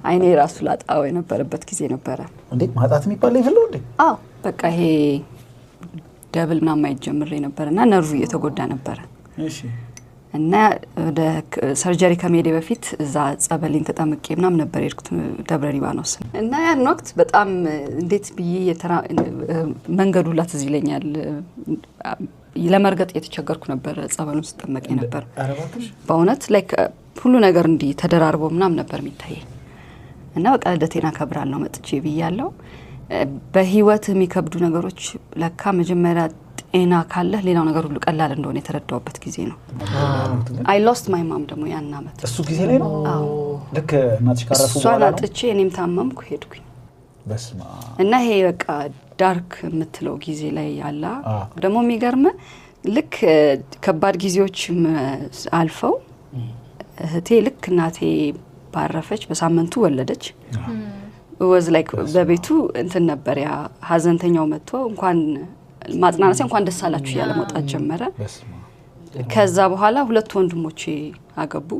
አይኔ ራሱ ላጣው የነበረበት ጊዜ ነበረ። እንዴ፣ ማጣት የሚባል level ነው እንዴ? አዎ፣ በቃ ይሄ double ምናምን ማየት ጀምሬ ነበር እና ነርቭ እየተጎዳ ነበረ። እና ወደ surgery ከመሄዴ በፊት እዛ ጸበሌን ተጠምቄ ምናምን ነበር የሄድኩት ደብረ ሊባኖስ። እና ያን ወቅት በጣም እንዴት ብዬ መንገዱ ሁላ ትዝ ይለኛል። ለመርገጥ እየተቸገርኩ ነበረ ጸበሉን ስጠመቅ ነበር። ኧረ እባክሽ። በእውነት like ሁሉ ነገር እንዲህ ተደራርቦ ምናምን ነበር የሚታየኝ። እና በቃ ልደቴን አከብራለሁ መጥቼ ብያለሁ። በህይወት የሚከብዱ ነገሮች ለካ መጀመሪያ ጤና ካለህ ሌላው ነገር ሁሉ ቀላል እንደሆነ የተረዳሁበት ጊዜ ነው። I lost my mom ደግሞ ያን አመት። እሱ ጊዜ ላይ ነው? ልክ እናትሽ ካረፉ እሷን በኋላ ነው? አጥቼ እኔም ታመምኩ፣ ሄድኩኝ። በስመ አብ። እና ይሄ በቃ dark የምትለው ጊዜ ላይ ያላ ደግሞ የሚገርም ልክ ከባድ ጊዜዎችም አልፈው እህቴ ልክ እናቴ ባረፈች በሳምንቱ ወለደች። Was like በቤቱ እንትን ነበር፣ ያ ሀዘንተኛው መጥቶ እንኳን ማጽናናት ሳይሆን እንኳን ደስ አላችሁ እያለ መውጣት ጀመረ። በስመ አብ። ከዛ በኋላ ሁለት ወንድሞቼ አገቡ።